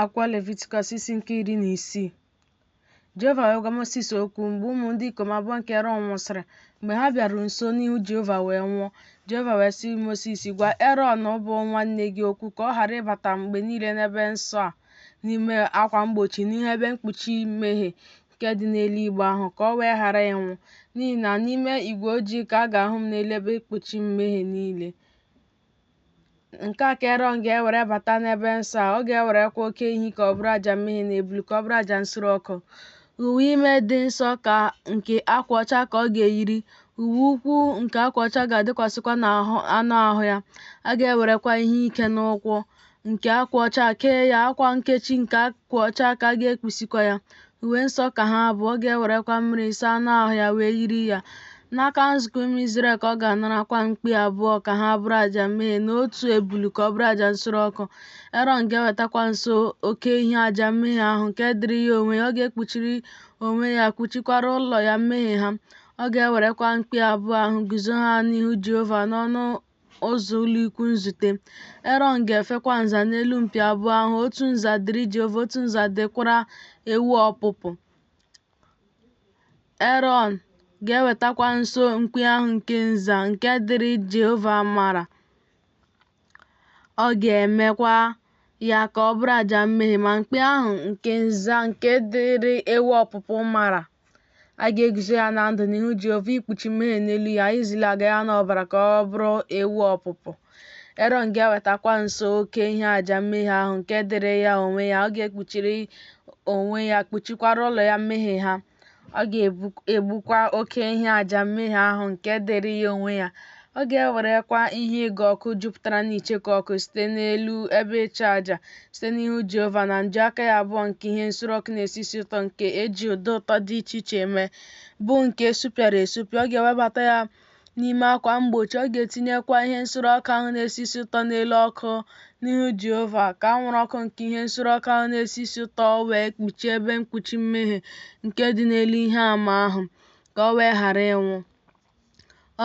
Akwụkwọ Levitikọs isi nke 16. Jehova wee gwa Mosis okwu mgbe ụmụ ndị ikom abụọ nke Erọn nwụsịrị, mgbe ha bịaruru nso n'ihu Jehova wee nwụọ. Jehova wee sị Mosis, Gwa Erọn bụ nwanne gị okwu ka ọ ghara ịbata mgbe niile n'ebe nsọ a n'ime akwa mgbochi n'ihu ebe mkpuchi mmehie nke dị n'elu igbe ahụ, ka o wee ghara ịnwụ, n'ihi na n'ime igwe ojii ka a ga-ahụ m n'elu ebe mkpuchi mmehie niile. Nke a ka Erọn ga-ewere bata n'ebe nsọ a. Ọ ga-ewerekwa oke ehi ka ọ bụrụ aja mmehie na ebulu ka ọ bụrụ aja nsure ọkụ. Uwe ime dị nsọ ka nke akwa ọcha ka ọ ga-eyiri, uwe ukwu nke akwa ọcha ga-adịkwasịkwa n'ahụ anụ ahụ ya. A ga-ewerekwa ihe ike n'ụkwụ nke akwa ọcha kee ya, akwa nkechi nke akwa ọcha ka a ga-ekpusikwa ya. Uwe nsọ ka ha bụ, ọ ga-ewerekwa mmiri saa anụ ahụ ya wee yiri ya. N'aka nzukọ ụmụ Izrel ka ọ ga-anarakwa mkpi abụọ ka ha bụrụ aja mmehie na otu ebulu ka ọ bụrụ aja nsure ọkụ. Erọn ga-ewetakwa nso oke ehi aja mmehie ahụ nke dịrị ya onwe ya, ọ ga-ekpuchiri onwe ya kpuchikwara ụlọ ya mmehie ha. Ọ ga-ewerekwa mkpi abụọ ahụ guzo ha n'ihu Jehova n'ọnụ ụzọ ụlọikwu nzute. Erọn ga-efekwa nza n'elu mpi abụọ ahụ, otu nza dịrị Jehova, otu nza dịkwara ewu ọpụpụ. Erọn ga-ewetakwa nso mkpi ahụ nke nza nke dịrị Jehova mara. Ọ ga-emekwa ya ka ọ bụrụ aja mmehie, ma mkpi ahụ nke nza nke dịrị ewu ọpụpụ mara, a ga-eguzo ya na ndụ n'ihu Jehova ikpuchi mmehie n'elu ya, izilaga ya n'ọbara ka ọ bụrụ ewu ọpụpụ. Erọn ga-ewetakwa nso oke ehi aja mmehie ahụ nke dịrị ya onwe ya, ọ ga-ekpuchiri onwe ya kpuchikwara ụlọ ya mmehie ha. Ọ ga-egbukwa oke ehi aja mmehie ahụ nke dịrị ya onwe ya. Ọ ga-ewerekwa ihe ịgụ ọkụ jupụtara n'icheku ọkụ site n'elu ebe ịchụ aja, site n'ihu Jehova, na njuaka ya abụọ nke ihe nsure ọkụ na-esi isi ụtọ nke e ji ụda ụtọ dị iche iche mee, bụ nke esupịara esupịa. Ọ ga-ewebata ya n'ime akwa mgbochi, ọ ga-etinyekwa ihe nsure ọkụ ahụ na-esi isi ụtọ n'elu ọkụ n'ihu Jehova, ka anwụrụ ọkụ nke ihe nsure ọkụ ahụ na-esi isi ụtọ wee kpuchie ebe mkpuchi mmehie nke dị n'elu ihe ama ahụ, ka o wee ghara ịnwụ.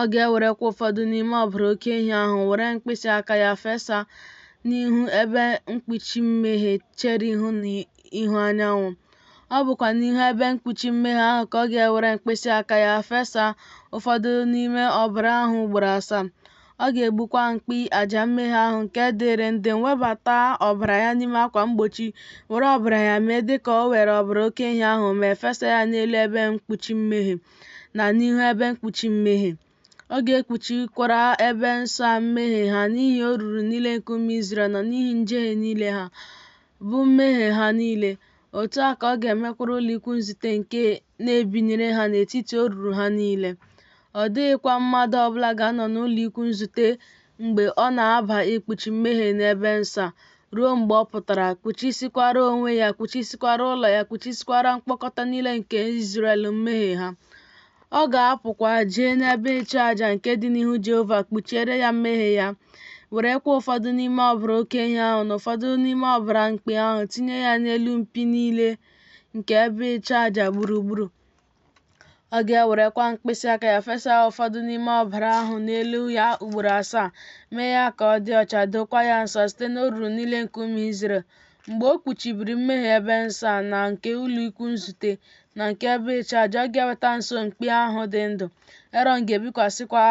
Ọ ga-ewerekwa ụfọdụ n'ime ọbara oke ehi ahụ were mkpịsị aka ya fesa n'ihu ebe mkpuchi mmehie chere ihu n'ihu anyanwụ. Ọ bụkwa n'ihu ebe mkpuchi mmehie ahụ ka ọ ga-ewere mkpịsị aka ya fesa ụfọdụ n'ime ọbara ahụ ugboro asaa. Ọ ga-egbukwa mkpi aja mmehie ahụ nke dịịrị ndị m, webata ọbara ya n'ime akwa mgbochi, were ọbara ya mee dịka o were ọbara oke ehi ahụ mee, fesa ya n'elu ebe mkpuchi mmehie na n'ihu ebe mkpuchi mmehie. Ọ ga-ekpuchikwara ebe nsọ a mmehie ha n'ihi oruru niile nke ụmụ Izrel na n'ihi njehie niile ha, bụ mmehie ha niile. Otu a ka ọ ga-emekwara ụlọikwu nzute nke na-ebinyere ha n'etiti oruru ha niile. Ọ dịghịkwa mmadụ ọbụla ga-anọ n'ụlọikwu nzute mgbe ọ na-aba ikpuchi mmehie n'ebe nsọ a, ruo mgbe ọ pụtara, kpuchisikwara onwe ya, kpuchisikwara ụlọ ya, kpuchisikwara mkpọkọta niile nke Izrel mmehie ha. Ọ ga-apụkwa jee n'ebe ịchụ aja nke dị n'ihu Jehova kpuchiere ya mmehie ya, werekwa ụfọdụ n'ime ọbara oke ehi ahụ na ụfọdụ n'ime ọbara mkpi ahụ tinye ya n'elu mpi niile nke ebe ịchụ aja gburugburu. Ọ ga-ewerekwa mkpịsị aka ya fesa ụfọdụ n'ime ọbara ahụ n'elu ya ugboro asaa, mee ya ka ọ dị ọcha, dookwa ya nsọ site n'oruru niile nke ụmụ Izrel. Mgbe o kpuchibiri mmehie ebe nsọ a na nke ụlọikwu nzute na nke ebe ịchụ aja, ọ ga-eweta nso mkpi ahụ dị ndụ. Erọn ga-ebikwasịkwa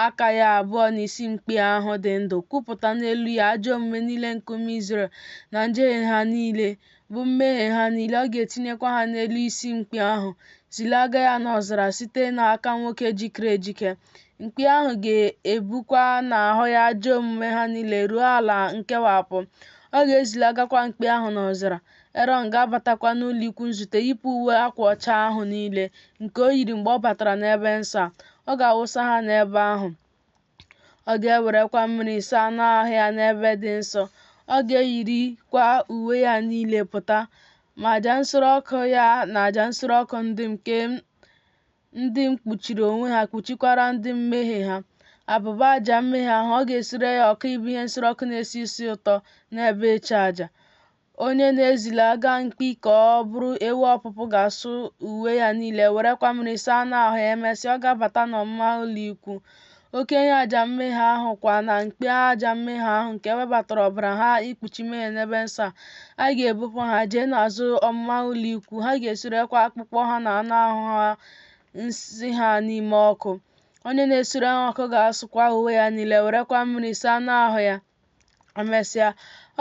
aka ya abụọ n'isi mkpi ahụ dị ndụ, kwupụta n'elu ya ajọ omume niile nke ụmụ Izrel na njehie ha niile, bụ mmehie ha niile. Ọ ga-etinyekwa ha n'elu isi mkpi ahụ, zilaga ya n'ọzara site n'aka nwoke jikere ejike. Mkpi ahụ ga-ebukwa n'ahụ ya ajọ omume ha niile ruo ala nkewapụ. Ọ ga-ezilagakwa mkpi ahụ n'ọzara. Erọn ga-abatakwa n'ụlọikwu nzute yipụ uwe akwa ọcha ahụ niile nke o yiri mgbe ọ batara n'ebe nsọ a. Ọ ga-awụsa ha n'ebe ahụ. Ọ ga-ewerekwa mmiri saa anụ ahụ ya n'ebe dị nsọ. Ọ ga-eyirikwa uwe ya niile pụta. Ma aja nsure ọkụ ya na aja nsure ọkụ ndị m nke ndị m kpuchiri onwe ha kpuchikwara ndị m mmehie ha. Abụba aja mmehie ahụ, ọ ga-esure ya ọkụ ịbụ ihe nsure ọkụ na-esi isi ụtọ n'ebe ịchụ aja. Onye na-ezilaga mkpi ka ọ bụrụ ewu ọpụpụ ga-asụ uwe ya niile, werekwa mmiri saa anụ ahụ ya. Emesịa, ọ ga-abata n'ọmụma ụlọ ikwu. Oke ehi aja mmehie ahụ kwa na mkpi aja mmehie ahụ nke e webatara ọbara ha ikpuchi mmehie n'ebe nsọ a, a ga-ebupụ ha jee n'azụ ọmụma ụlọ ikwu, ha ga-esurekwa akpụkpọ ha na anụ ahụ ha nsị ha n'ime ọkụ. Onye na-esure ha ọkụ ga-asụkwa uwe ya niile, werekwa mmiri saa anụ ahụ ya. Emesịa,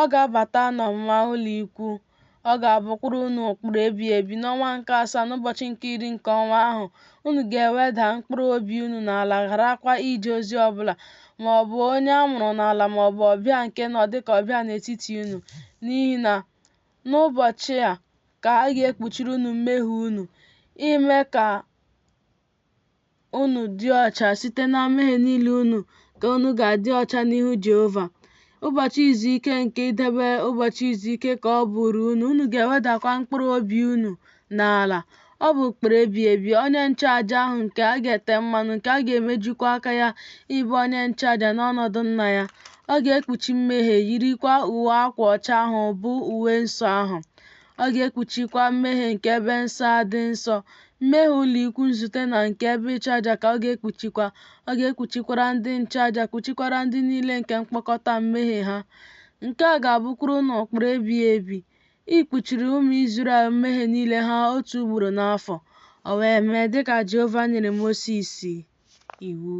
ọ ga-abata n'ọmụma ụlọ ikwu. Ọ ga-abụkwara unu ụkpụrụ ebighị ebi. N'ọnwa nke asaa, n'ụbọchị nke iri nke ọnwa ahụ, unu ga-eweda mkpụrụ obi unu n'ala, gharakwa ije ozi ọbụla, ma ọ bụ onye a mụrụ n'ala ma ọ bụ ọbịa nke nọ dịka ọbịa n'etiti unu, n'ihi na n'ụbọchị a ka a ga-ekpuchiri unu mmehie unu, ime ka unu dị ọcha site na mmehie niile unu, ka unu ga-adị ọcha n'ihu Jehova. Ụbọchị izu ike nke idebe ụbọchị izu ike ka ọ bụrụ unu, unu ga-ewedakwa mkpụrụ obi unu n'ala. Ọ bụ ụkpụrụ ebighị ebi. Onye nchụaja ahụ nke a ga-ete mmanụ, nke a ga-emejukwa aka ya ịbụ onye nchụaja n'ọnọdụ nna ya, ọ ga-ekpuchi mmehie, yirikwa uwe akwa ọcha ahụ bụ uwe nsọ ahụ. Ọ ga-ekpuchikwa mmehie nke ebe nsọ a dị nsọ. Mmehie ụlọ ikwu nzute na nke ebe ịchụaja ka ọ ga-ekpuchikwa. Ọ ga-ekpuchikwara ndị nchụaja, kpuchikwara ndị niile nke mkpọkọta mmehie ha. Nke a ga-abụkwara unu ụkpụrụ ebighị ebi, ikpuchiri ụmụ Izrel mmehie niile ha otu ugboro n'afọ. O wee mee dịka Jehova nyere Mosis iwu.